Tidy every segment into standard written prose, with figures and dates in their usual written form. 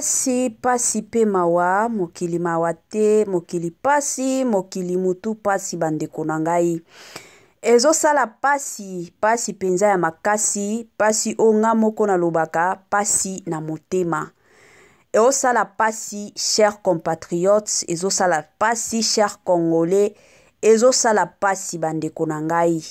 Pasi pasi pe mawa mokili mawa te mokili pasi mokili mutu pasi bandeko na ngai ezosala pasi pasi mpenza ya makasi pasi oyo nga moko nalobaka pasi na motema eosala pasi chers compatriotes ezosala pasi chers congolais ezosala pasi bandeko na ngai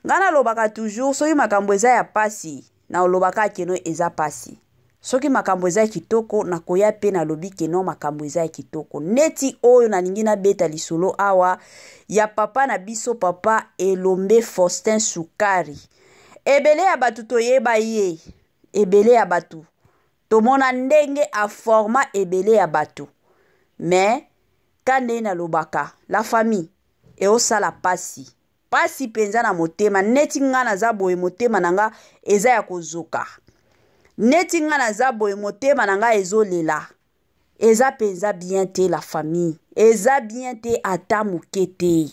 ngai nalobaka toujours soki makambo eza ya pasi Naolobaka keno eza pasi. Soki makambo eza ya kitoko nakoya pe nalobi keno makambo eza ya kitoko. Neti oyo nalingi nabeta lisolo awa ya papa na biso papa Elombe Faustin Sukari. Ebele ya bato toyeba ye, ebele ya bato tomona ndenge aforma ebele ya bato. Mais ka ndenge nalobaka la famille eosala pasi. Pasi penza na motema neti nga naza boye motema na nga eza ya kozoka neti nga naza boye motema na nga ezolela eza penza bien te la famille eza bien te ata moke te.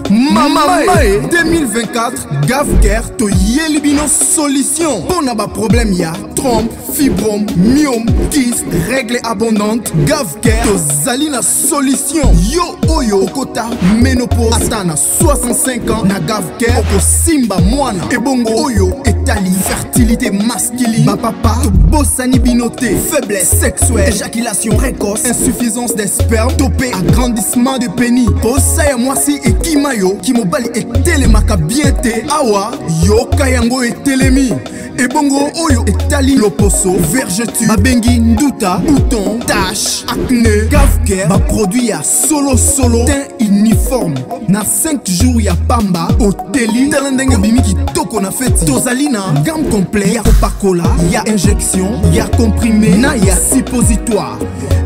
Mama Mae 2024 Gavcare toyeli bino solution mpo na baproblème ya trompe, fibrome, myome, kyste, règle abondante. Gavcare tozali na solution. Yo oyo okota ménopause ata na 65 ans, na Gavcare okosimba mwana. Ebongo oyo etali fertilité masculine, bapapa tobosani bino te. Faiblesse sexuelle, éjaculation précoce, insuffisance des spermes to mpe agrandissement de pénis, posa ya mwasi ekima yo, kimobali etelemaka bien te, awa yoka yango etelemi. Ebongo oyo etali loposo, vergeture babengi nduta, bouton, tache, acné, Gavcare baproduit ya solo solo, teint uniforme na 5 jours ya pamba oteli. Tala ndenge obimi kitoko na feti. Tozali na gamme complet ya kopakola, ya injection, ya comprimé na ya suppositoire.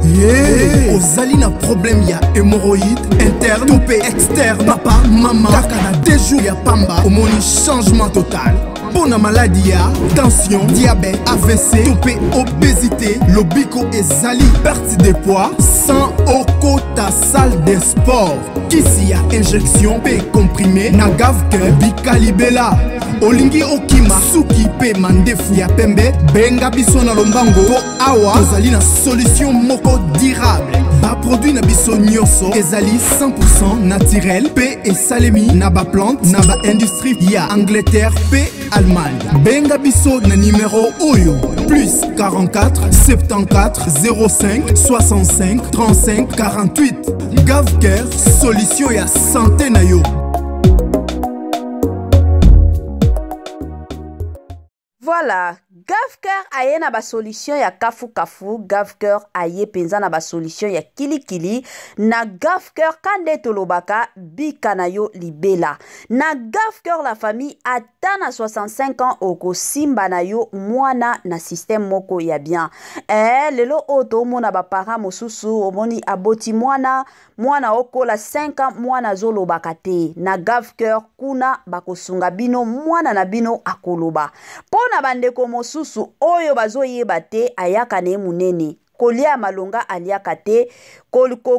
Yeah. Ozali na problème ya hémorroïde interne to mpe externe, papa mama, kaka na 2 jours ya pamba omoni changement total. Mpo na maladi ya tension, diabète, AVC to mpe obésité, lobiko ezali perte de poids sans okota salle de sport. Kisi ya injection mpe comprimé na Gavcare bikalibela. Olingi okima suki mpe mandefu ya pembe, benga biso na lombango mpo awa tozali na solution moko durable. Baproduit na biso nyonso ezali 100% naturel mpe esalemi na baplante na baindustrie ya Angleterre mpe Allemagne. Benga biso na numero oyo plus 44 74 05 65 35 48. Gavcare, solution ya santé na yo. Voilà, Gavcare aye na ba solution ya kafu kafu, Gavcare aye penza na ba solution ya kilikili. Na Gavcare ka nde tolobaka bika na yo libela. Na Gavcare la famille ata na 65 ans okosimba na yo mwana na système moko ya bien. Lelo oyo tomona ba parents mosusu omoni aboti mwana, mwana okola 5 ans mwana azolobaka te. Na Gavcare kuna bakosunga bino, mwana na bino akoloba. Mpo na bandeko mosusu oyo bazoyeba te, ayaka na ye monene, kolia ya malonga aliaka te,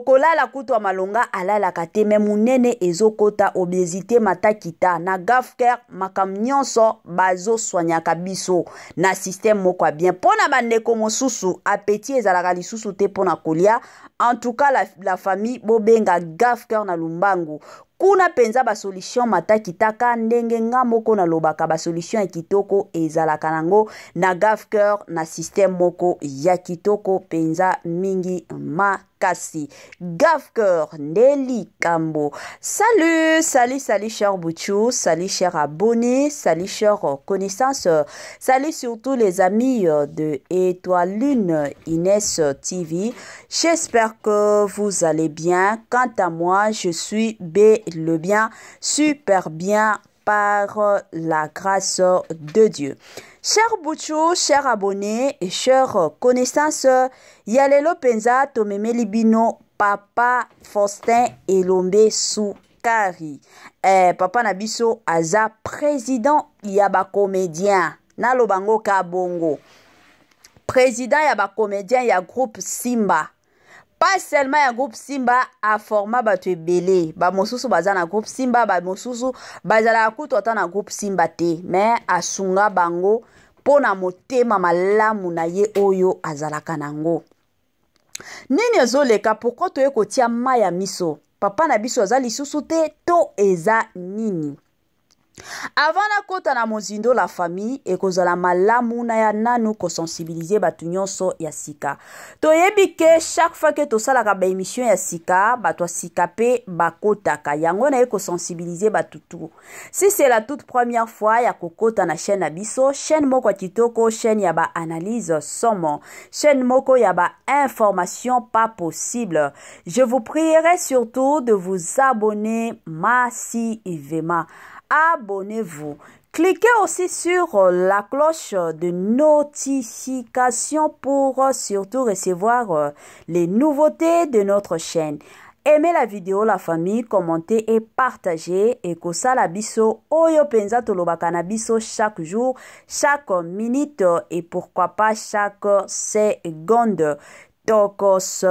kolala kutu ya malonga alalaka te, me monene ezokota, obésité matakita. Na Gavcare makambo nyonso bazoswanyaka biso na système moko ya bien. Mpo na bandeko mosusu appétit ezalaka lisusu te mpo na kolia. En tout cas la famille bobenga Gavcare na lumbangu. Kuna penza ba solution matakitaka ndenge nga moko nalobaka, ba solution ya kitoko ezalaka nango na Gavcare na système moko ya kitoko penza mingi makasi. Gavcare nde likambo. Salut, salut, salut cher Bouchou, salut cher abonné, salut cher connaissance, salut surtout les amis de Étoile Lune Inès TV. J'espère que vous allez bien. Quant à moi, je suis bel et bien, super bien par la grâce de Dieu. Cher Bouchou, cher abonné et chers connaissances, yalelo penza tomemeli bino papa Faustin Elombe Sukari. Papa na biso aza président ya ba comédien. Naloba ngo ka bongo. Président ya ba comédien ya groupe Simba. Pas seulement ya groupe Simba, a forma bato ebele. Ba mosusu baza na groupe Simba, ba mosusu bazalaka kutu ata na groupe Simba te, mais asunga bango mpo na motema malamu na ye oyo azalaka nango. Nini ezoleka? Pourquoi toye kotia mai ya miso? Papa na biso aza lisusu te to eza nini? Avant nakota na mozindo, la famille, ekozala malamu na ya nanu kosensibiliser bato nyonso ya sika. Toyebi ke chaque fois ke tosalaka baémission ya sika, bato ya sika mpe bakotaka. Yango naye kosensibiliser bato tu. Si c'est la toute première fois ya kokota na chaîne na biso, chaîne moko ya kitoko, chaîne ya baanalyse somo, chaîne moko ya bainformation pas possible, je vous prierai surtout de vous abonner massivement. Abonnez-vous. Cliquez aussi sur la cloche de notification pour surtout recevoir les nouveautés de notre chaîne. Aimez la vidéo, la famille, commentez et partagez. Et kosala biso oyo penza tolobaka na biso chaque jour, chaque minute et pourquoi pas chaque seconde. Tokos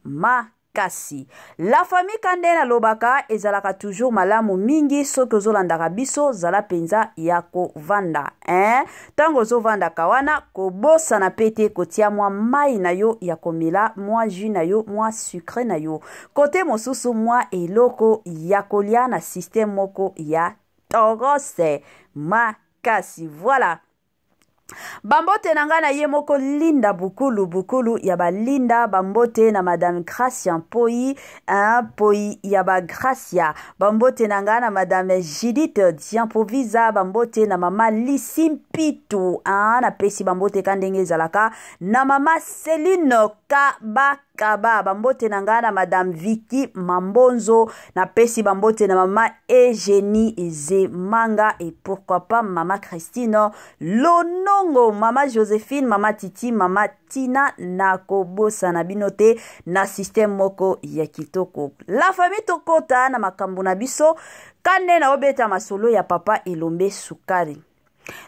makasi. La famille, kande nalobaka, ezalaka toujours malamu mingi soki ozolandaka biso, zala mpenza ya kovanda, hein? Ntango ozovandaka wana, kobosana pe te kotia mwa mai na yo ya komela, mwa jus na yo, mwa sucre na yo, kote mosusu mwa eloko ya kolia na système moko ya torose makasi. Voilà, bambote na ngai na ye moko Linda Bukulu, Bukulu ya balinda. Bambote na Madame Gracia Mpoi, Mpoi ya bagracia. Bambote na ngai na Madame Judith Diampovisa. Bambote na Mama Lisi Mpitu, napesi bambote ka ndenge ezalaka na Mama Celine Kabakaba. Bambote na ngai na Madame Viki Mambonzo. Napesi bambote na Mama Eugénie Zemanga et pourquoi pas Mama Christine Lonongo, Mama Joséphine, Mama Titi, Mama Tina. Nakobosana bino te na système moko ya kitoko. La famille, tokota na makambo na biso. Kande na obeta masolo ya papa Elombe Sukari.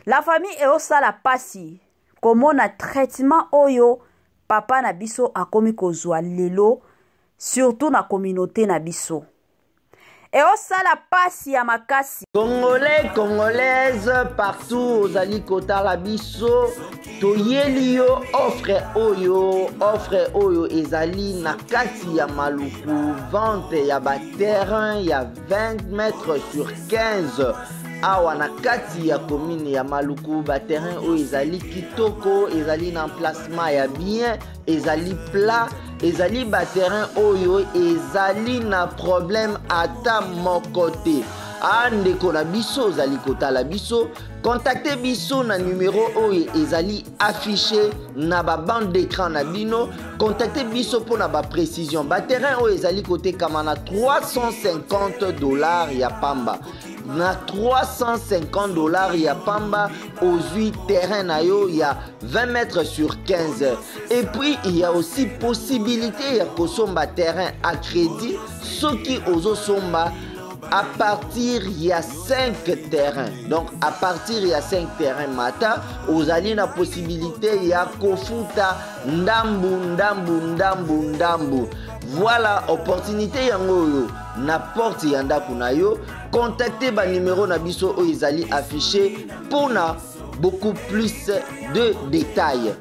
La famille, eosala pasi komona traitement oyo papa na biso akomi kozwa lelo, surtout na communauté na biso. Eosala pasi ya makasi. Congolais, Congolaise partout ozali kotala biso, toyeli yo offre oyo. Offre oyo ezali na kati ya Maluku, vente ya baterrain ya 20 mètres sur 15 awa na kati ya commune ya Maluku. Baterrain oyo ezali kitoko, ezali na emplacement ya bien, ezali plat, ezali baterrain oyo ezali na problème ata moko te. A ndeko na biso ozali kotala biso, contacte biso na numero oyo ezali affiché na babande d'écran na bino. Contacte biso mpona baprécision. Baterrain oyo ezali kotekama na 350 $ ya pamba. Na 350 $ ya pamba, ozwi terrain na yo ya 20 mètres sur 15. Et puis il y a aussi possibilité ya kosomba terrain à crédit soki ozosomba à partir ya 5 terrains. Donc à partir ya 5 terrains mata, ozali na possibilité ya kofuta ndambu ndambu ndambu ndambu. Voilà, opportunité yango oyo na porte ya ndako na yo. Contacte banumero na biso oyo ezali affiché mpona beaucoup plus de détails.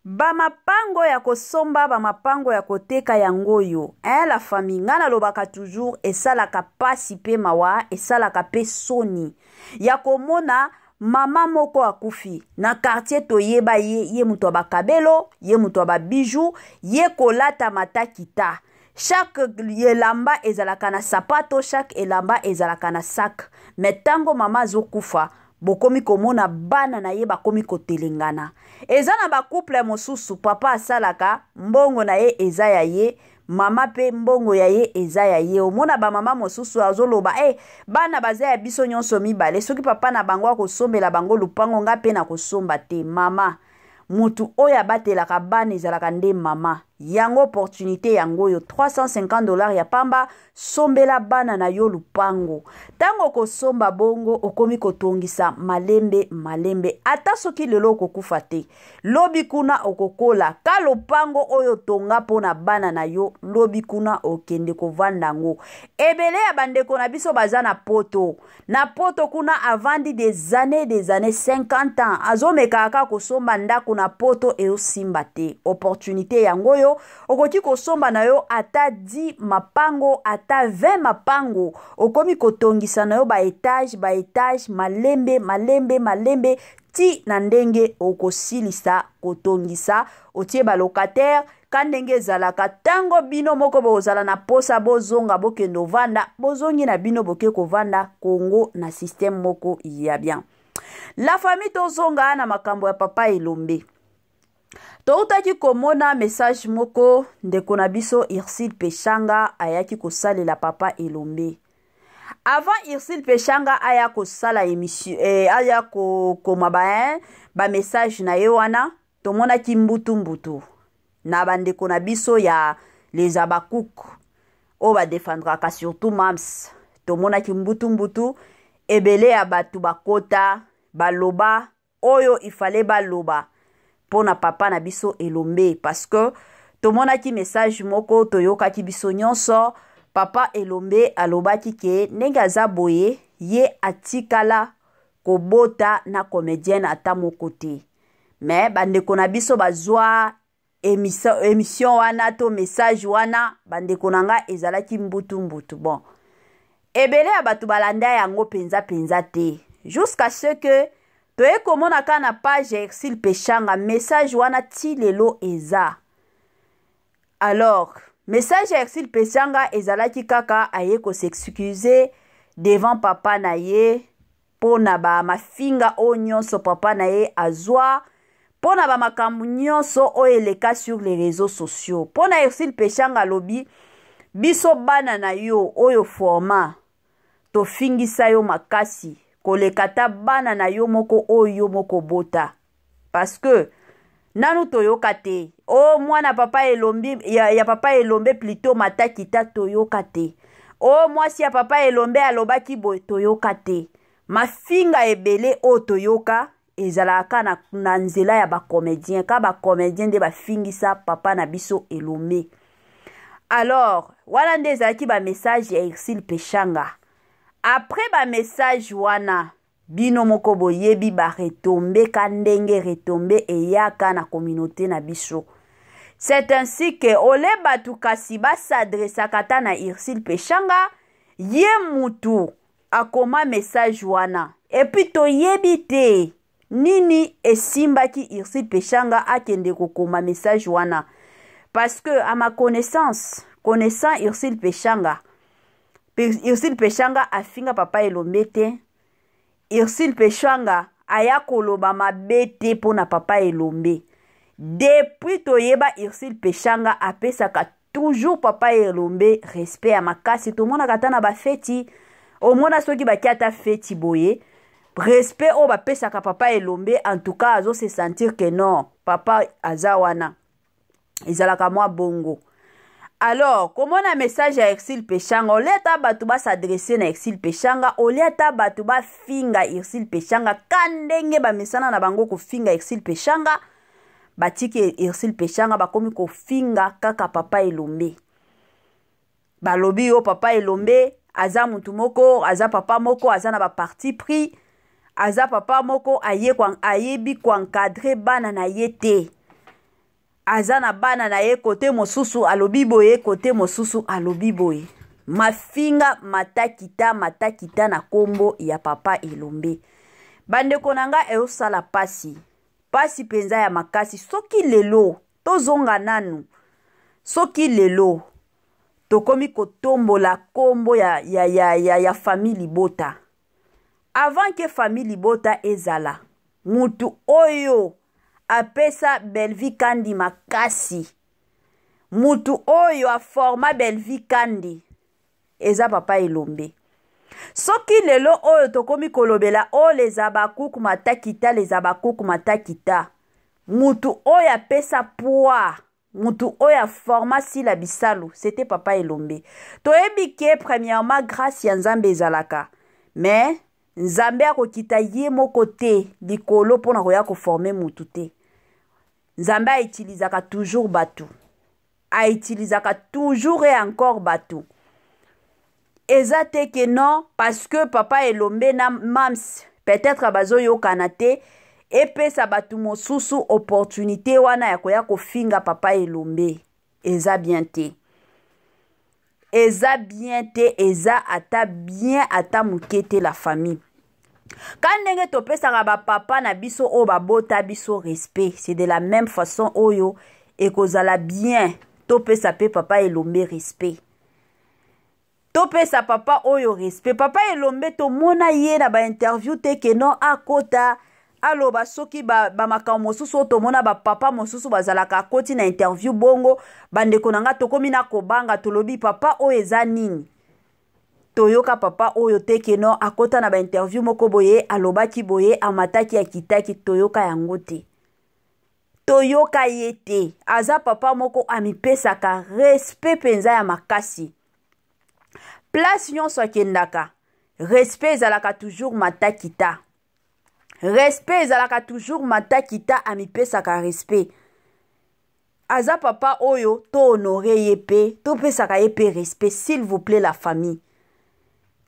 Bamapango ya kosomba, bamapango ya koteka yango oyo, hein? La famille, ngai nalobaka toujours, esalaka pasi mpe mawa, esalaka mpe soni ya komona mama moko akufi na quartier. Toyeba ye, ye moto ya bakabelo, ye moto ya babiju, ye kolata matakita. Chaque elamba ezalaka na sapato, chaque elamba ezalaka na sac. Mais ntango mama azokufa, bokomi komona bana na ye bakomi kotelengana. Eza na bacouple mosusu, papa asalaka, mbongo na ye eza ya ye, mama mpe mbongo ya ye eza ya ye. Omona bamama mosusu azoloba: "E, bana baza ya biso nyonso mibale. Soki papa na bango akosombela bango lupango, nga mpe nakosomba te." Mama, mutu oyo abatelaka bana ezalaka nde mama. Yango opportunité yango oyo, 350 $ ya pamba, sombela bana na yo lupango. Ntango okosomba bongo, okomi kotongisa malembe malembe. Ata soki lelo okokufa te, lobi kuna okokola ka lopango oyo tonga mpo na bana na yo, lobi kuna okende kovanda yango. Ebele ya bandeko na biso baza na Poto, na Poto kuna avandi des années, des années, 50 ans, azomekaka kaka kosomba ndako na Poto, eosimba te. Opportunité yango oyo, okoki kosomba na yo ata 10 mapango, ata 20 mapango, okomi kotongisa na yo baétage baétage, malembe malembe malembe, ti na ndenge okosilisa kotongisa, otie balocataire. Ka ndenge ezalaka, ntango bino moko bozala na posa bozonga, bokende ovanda, bozongi na bino, boke kovanda Kongo na système moko ya bien. La famille, tozonga na makambo ya papa Elombe. Toutaki komona message moko ndeko na biso Ursile Peshanga ayaki kosalela papa Elombe. Avant Ursile Peshanga aya kosala émission, aya kokoma bamessage na ye wana, tomonaki mbutu mbutu na bandeko na biso ya les Abakouk oyo badéfendraka surtout Mams. Tomonaki mbutu mbutu, ebele ya bato bakota, baloba oyo ifale baloba mpo na papa na biso Elombe, parce que tomonaki message moko, toyokaki biso nyonso, papa Elombe alobaki ke ndenge aza boye, ye atikala kobota na comédienne ata moko te. Me bandeko na biso bazwa émission wana to message wana, bandeko na nga, ezalaki mbutu mbutu. Bon, ebele ya bato balanda yango mpenza mpenza te, jusqu'à ce que toye komona kaka na page ya Ursile Peshanga message wana ti lelo eza. Alors message ya Ursile Peshanga ezalaki kaka aye kos'excuser devant papa na ye mpo na bamafinga oyo nyonso papa na ye azwa, mpo na bamakambo nyonso oyo eleka sur les réseaux sociaux. Mpo na Ursile Peshanga, alobi: biso bana na yo oyo forma, tofingisa yo makasi koleka ta bana na yo moko oyo yo moko bota, parce que nanu toyoka te o mwana papa Elombi ya papa Elombe plutôt matakita, toyoka te o mwasi ya papa Elombe alobaki boye, toyoka te. Mafinga ebele oyo toyoka ezalaka na nzela ya bacomédien, ka bacomédien nde bafingisa papa na biso Elombe. Alors wana nde ezalaki bamessage ya Ursile Peshanga. Après bamessage wana, bino moko boyebi baretombées ka ndenge retombées eyaka na communauté na biso. C'est ainsi que ole bato kasi bas'adressaka ata na Ursile Peshanga, ye mutu akoma message wana. Et puis toyebi te nini esimbaki Ursile Peshanga akende kokoma message wana, parce que à ma connaissance, connaissant Ursile Peshanga, Ursile Peshanga afinga papa Elombe te. Ursile Peshanga aya koloba mabe te mpo na papa Elombe. Depuis toyeba Ursile Peshanga, apesaka toujours papa Elombe respect ya makasi. Tomonaka ata na bafeti, omona soki bakia ata feti boye, respect oyo bapesaka papa Elombe, en tout cas azo se sentir que non, papa aza wana, ezalaka mwa bongo. Alors komona message ya Ursile Peshanga, olia ata bato bas'adresser na Ursile Peshanga, olia ata bato bafinga Ursile Peshanga ka ndenge bamesana na bango kofinga Ursile Peshanga, batiki Ursile Peshanga, bakomi kofinga kaka papa Elombe. Balobi yo papa Elombe aza mutu moko, aza papa moko aza na baparti pris, aza papa moko ayebi koencadrer bana na ye te, aza na bana na ye kote mosusu alobi boye, kote mosusu alobi boye. Mafinga matakita matakita na nkombo ya papa Elombe. Bandeko na nga, eosala pasi, pasi mpenza ya makasi. Soki lelo tozonga nanu, soki lelo tokomi kotombola nkombo ya famille libota, avant que famille libota ezala, mutu oyo apesa Belvi Kandi makasi, mutu oyo aforma Belvi Kandi, eza papa Elombe. Soki lelo oyo tokomi kolobela oyo les Abakuku matakita, les Abakuku matakita, mutu oyo apesa poids Mutu oyo aforma Sila Bisalu, c'était papa Elombe. Toyebi ke premièrement grâce ya Nzambe ezalaka, mais Nzambe akokita ye moko te likolo mpona koya koforme mutu te. Nzambe autilisaka toujours bato, autilisaka toujours et encore bato. Eza te ke non parce que papa Elombe na Mams peut-être bazoyokana te, epesa bato mosusu opportunité wana ya koya kofinga papa Elombe. Eza bien te, eza bien te, eza ata bien ata moke te. La famille, ka ndenge topesaka bapapa na biso oyo babota biso respect, c'est de la même façon oyo ekozala bien topesa mpe papa Elombe respect. Topesa papa oyo respect. Papa Elombe, tomona ye na bainterview te ke non, akota aloba soki bamakambo ba mosusu oyo tomona bapapa mosusu bazalaka, akoti na interview bongo. Bandeko na nga, tokomi na kobanga, tolobi papa oyo eza nini? Toyoka papa oyo te ke non, akota na bainterview moko boye, alobaki boye, amataki, akitaki. Toyoka yango te, toyoka ye te. Aza papa moko amipesaka respect mpenza ya makasi. Place nyonso akendaka, respect ezalaka toujours matakita, respect ezalaka toujours matakita. Amipesaka respect. Aza papa oyo tohonore ye mpe topesaka ye mpe respect, s'il vous plaît, la famille.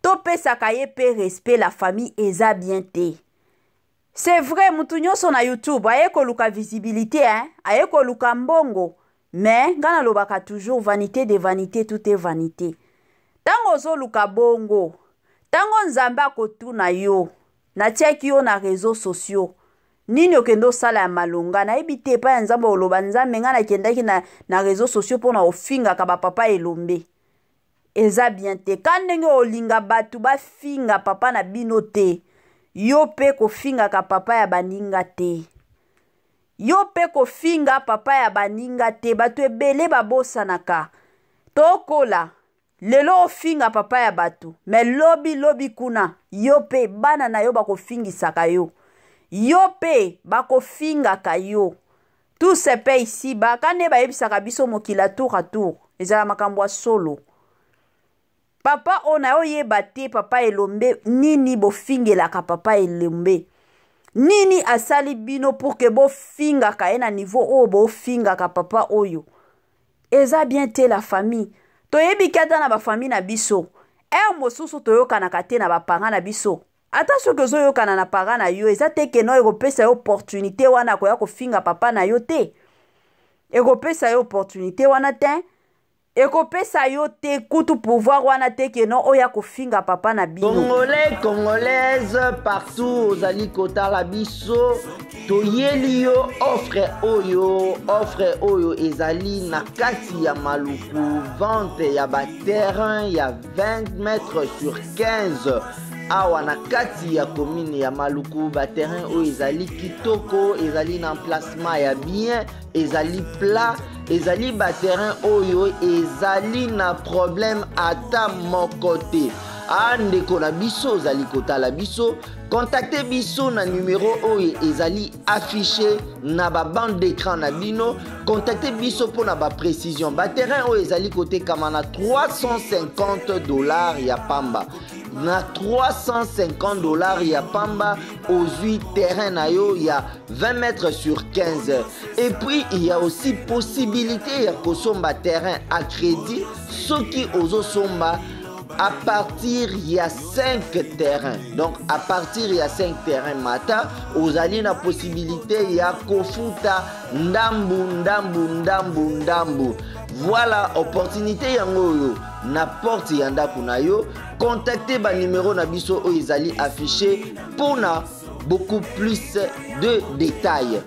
Topesaka ye mpe respect, la famille. Eza bien te. C'est vrai, mutu nyonso na YouTube aye koluka visibilité, hein? Aye koluka mbongo, mais nga nalobaka toujours: vanité de vanité, tout est vanité. Ntango ozoluka bongo, ntango Nzambe akotuna yo: natiaki yo na réseaux sociaux, nini okende osala ya malonga? Nayebi te epai ya Nzambe oloba: Nzambe, ngai nakendaki na réseaux sociaux mpona ofingaka bapapa Elombe. Eza bien te. Ka ndenge olinga bato bafinga papa na bino te, yo mpe kofingaka papa ya baninga te, yo mpe kofinga papa ya baninga te. Bato ebele babosanaka. Tokola lelo, ofinga papa ya bato, mais lobi lobi kuna yo mpe bana na yo bakofingisaka yo, yo mpe bakofingaka yo. Tout se paie ici baka nde bayebisaka biso, mokili tour à tour. Ezala makambo ya solo. Papa oyo na oyeba te, papa Elombe, nini bofingelaka papa Elombe? Nini asali bino pour ke bofingaka ye na niveau oyo bofingaka papa oyo? Eza bien te, la famille. Toyebi ke ata na bafamille na biso, heure mosusu toyokanaka te na baparent na biso. Ata soki ozoyokana na parent na yo, eza te ke non, ekopesa yo opportunité wana koya kofinga papa na yo te. Ekopesa yo opportunité wana te, ekopesa yo te kutu pouvoir wana te ke non, oya kofinga papa na bino. Congolais, Congolaise partout ozali kotala biso, toyeli yo offre oyo. Offre oyo ezali na kati ya Maluku, vente ya baterrain ya 20 mètres sur 15 awa na kati ya commune ya Maluku. Baterrain oyo ezali kitoko, ezali na emplacement ya bien, ezali plat, ezali baterrain oyo ezali na problème ata moko te. A ndeko na biso ozali kotala biso, contacte biso na numero oyo ezali affiché na babande d'écran na bino. Contacte biso mpona baprécision. Baterrain oyo ezali kotekama na 350 $ ya pamba. Na 350 $ ya pamba, ozwi terrain na yo ya 20 mètres sur 15. Et puis il y a aussi possibilité ya kosomba terrain à crédit soki ozosomba à partir ya 5 terrains. Donc à partir ya 5 terrains mata, ozali na possibilité ya kofuta ndambu ndambu ndambu ndambu. Voilà opportunité yango oyo na porte ya ndako na yo. Contacte banimero na biso oyo ezali affiché mpona beaucoup plus de détails.